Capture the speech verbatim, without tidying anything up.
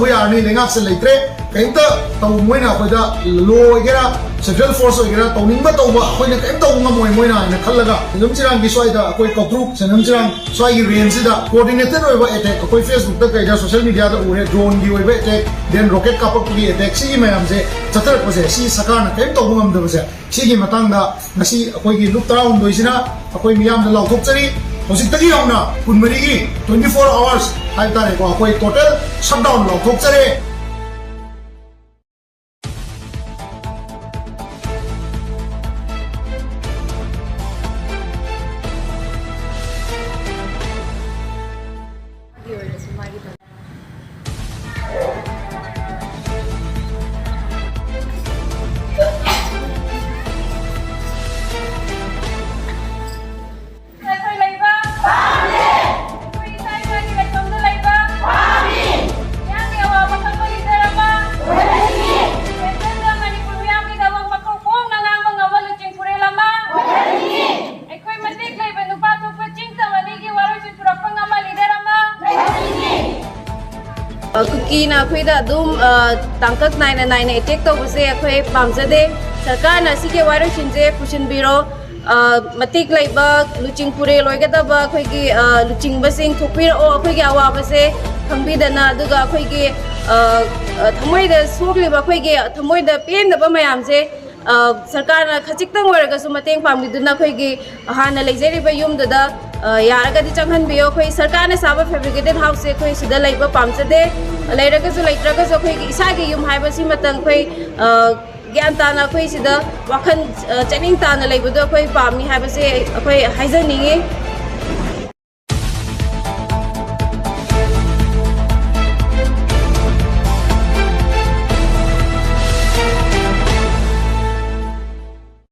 ꯌꯥꯔꯅꯤ, ꯂꯩꯉꯥꯛꯁꯦ ꯂꯩꯇ꯭ꯔꯦ, ꯀꯔꯤꯝꯇ ꯇꯧ, ꯃꯣꯏꯅ ꯑꯩꯈꯣꯏꯗ ꯂꯣ ꯑꯣꯏꯒꯦꯔꯥ, ꯁꯦꯟꯇ꯭ꯔꯦꯜ ꯐꯣꯔꯁ ꯑꯣꯏꯒꯦꯔꯥ, ꯇꯧꯅꯤꯡꯕ ꯇꯧꯕ, ꯑꯩꯈꯣꯏꯅ ꯀꯔꯤꯝ ꯇꯧꯕ ꯉꯝꯃꯣꯏ ꯃꯣꯏꯅ ꯍꯥꯏꯅ ꯈꯜꯂꯒ, ꯁꯦꯟꯖꯝ ꯆꯤꯔꯥꯡꯒꯤ ꯁ꯭ꯋꯥꯏꯗ ꯑꯩꯈꯣꯏ ꯀꯧꯇ꯭ꯔꯨꯛ, ꯁꯦꯟꯖꯝ ꯆꯤꯔꯥꯡ ꯁ꯭ꯋꯥꯏꯒꯤ ꯔꯦꯟꯖꯁꯤꯗ ꯀꯣꯑꯣꯔꯗꯤꯅꯦꯇꯦꯠ ꯑꯣꯏꯕ ꯑꯦꯇꯦꯛ, ꯑꯩꯈꯣꯏ ꯐꯦꯁꯕꯨꯛꯇ ꯀꯩꯗ ꯁꯣꯁꯤꯌꯦꯜ ꯃꯤꯗꯤꯌꯥꯗ ꯎꯔꯦ, ꯗ꯭ꯔꯣꯟꯒꯤ ꯑꯣꯏꯕ ꯑꯦꯇꯦꯛ, ꯗꯦꯟ ꯔꯣꯀꯦꯠ ꯀꯥꯞꯄꯛꯄꯒꯤ ꯑꯦꯇꯦꯛ, ꯁꯤꯒꯤ ꯃꯌꯥꯝꯁꯦ ꯆꯠꯊꯔꯛꯄꯁꯦ, ꯁꯤ ꯁꯔꯀꯥꯔꯅ ꯀꯔꯤꯝ ꯇꯧꯕ ꯉꯝꯗꯕꯁꯦ, ꯁꯤꯒꯤ ꯃꯇꯥꯡꯗ ꯉꯁꯤ ꯑꯩꯈꯣꯏꯒꯤ ꯂꯨꯞ ꯇꯔꯥꯍꯨꯝꯗꯣꯏꯁꯤꯅ ꯑꯩꯈꯣꯏ ꯃꯤꯌꯥꯝꯗ ꯂꯥꯎꯊꯣꯛꯆꯔꯤ꯫ ꯍꯧꯖꯤꯛꯇꯒꯤ ꯍꯧꯅ ꯀꯨꯟꯃꯔꯤꯒꯤ twenty four hours ꯍꯥꯏꯕ ꯇꯥꯔꯦꯀꯣ, ꯑꯩꯈꯣꯏ ꯇꯣꯇꯦꯜ ꯁꯠꯗꯥꯎꯟ ꯂꯥꯎꯊꯣꯛꯆꯔꯦ꯫ ꯑꯩꯈꯣꯏ ꯂꯩꯕ ꯄꯥꯝꯗꯦ꯫ ꯑꯩꯈꯣꯏ ꯏꯁꯥ ꯏꯁꯥꯒꯤ ꯂꯩꯐꯝꯗ ꯂꯩꯕ ꯄꯥꯝꯃꯤ꯫ ꯃꯤꯌꯥꯝꯒꯤ ꯑꯋꯥꯕ ꯈꯪꯕ ꯂꯤꯗꯔ ꯑꯃ ꯑꯣꯏꯍꯟꯅꯤꯡꯉꯤ꯫ ꯁꯦꯟꯇ꯭ꯔꯦꯜꯗ ꯃꯅꯤꯄꯨꯔ ꯃꯤꯌꯥꯝꯒꯤꯗꯃꯛ ꯃꯀꯣꯛ ꯍꯣꯡꯅ ꯉꯥꯡꯕ ꯉꯝꯕ ꯂꯨꯆꯤꯡ ꯄꯨꯔꯦꯜ ꯑꯃ ꯑꯣꯏꯍꯟꯅꯤꯡꯉꯤ꯫ ꯑꯩꯈꯣꯏ ꯃꯇꯤꯛ ꯂꯩꯕ ꯅꯨꯄꯥ ꯊꯣꯛꯄ ꯆꯤꯡ ꯇꯝ ꯑꯅꯤꯒꯤ ꯋꯥꯔꯣꯏꯁꯤꯟ ꯄꯨꯔꯛꯄ ꯉꯝꯕ ꯂꯤꯗꯔ ꯑꯃ ꯑꯣꯏꯍꯟꯅꯤꯡꯉꯤ꯫ ꯑ, ꯀꯨꯀꯤꯅ ꯑꯩꯈꯣꯏꯗ ꯑꯗꯨꯝ, ꯑ, ꯇꯥꯡꯀꯛ ꯅꯥꯏꯅ ꯅꯥꯏꯅ ꯑꯦꯇꯦꯛ ꯇꯧꯕꯁꯦ ꯑꯩꯈꯣꯏ ꯄꯥꯝꯖꯗꯦ꯫ ꯁꯔꯀꯥꯔꯅ ꯑꯁꯤꯒꯤ ꯋꯥꯔꯣꯏꯁꯤꯟꯁꯦ ꯄꯨꯁꯤꯟꯕꯤꯔꯣ꯫ ꯑ, ꯃꯇꯤꯛ ꯂꯩꯕ ꯂꯨꯆꯤꯡ ꯄꯨꯔꯦꯜ ꯑꯣꯏꯒꯗꯕ ꯑꯩꯈꯣꯏꯒꯤ, ꯑ, ꯂꯨꯆꯤꯡꯕꯁꯤꯡ ꯊꯣꯛꯄꯤꯔꯛꯑꯣ, ꯑꯩꯈꯣꯏꯒꯤ ꯑꯋꯥꯕꯁꯦ ꯈꯪꯕꯤꯗꯅ꯫ ꯑꯗꯨꯒ ꯑꯩꯈꯣꯏꯒꯤ, ꯑ, ꯑ, ꯊꯃꯣꯏꯗ ꯁꯣꯛꯂꯤꯕ, ꯑꯩꯈꯣꯏꯒꯤ ꯊꯃꯣꯏꯗ ꯄꯦꯟꯗꯕ ꯃꯌꯥꯝꯁꯦ, ꯑ, ꯁꯔꯀꯥꯔꯅ ꯈꯖꯤꯛꯇꯪ ꯑꯣꯏꯔꯒꯁꯨ ꯃꯇꯦꯡ ꯄꯥꯡꯕꯤꯗꯨꯅ ꯑꯩꯈꯣꯏꯒꯤ ꯍꯥꯟꯅ ꯂꯩꯖꯔꯤꯕ ꯌꯨꯝꯗꯨꯗ, ꯑ, ꯌꯥꯔꯒꯗꯤ ꯆꯪꯍꯟꯕꯤꯌꯨ꯫ ꯑꯩꯈꯣꯏ ꯁꯔꯀꯥꯔꯅ ꯁꯥꯕ ꯐꯦꯕ꯭ꯔꯤꯀꯦꯇꯦꯠ ꯍꯥꯎꯁꯁꯦ ꯑꯩꯈꯣꯏ ꯁꯤꯗ ꯂꯩꯕ ꯄꯥꯝꯖꯗꯦ꯫ ꯂꯩꯔꯒꯁꯨ ꯂꯩꯇ꯭ꯔꯒꯁꯨ ꯑꯩꯈꯣꯏꯒꯤ ꯏꯁꯥꯒꯤ ꯌꯨꯝ ꯍꯥꯏꯕꯁꯤꯃꯇꯪ ꯑꯩꯈꯣꯏ, ꯑ, ꯒ꯭ꯌꯥꯟ ꯇꯥꯅ ꯑꯩꯈꯣꯏ ꯁꯤꯗ ꯋꯥꯈꯜ, ꯑ, ꯆꯅꯤꯡ ꯇꯥꯅ ꯂꯩꯕꯗꯣ ꯑꯩꯈꯣꯏ ꯄꯥꯝꯃꯤ ꯍꯥꯏꯕꯁꯦ ꯑꯩꯈꯣꯏ ꯍꯥꯏꯖꯅꯤꯡꯉꯤ꯫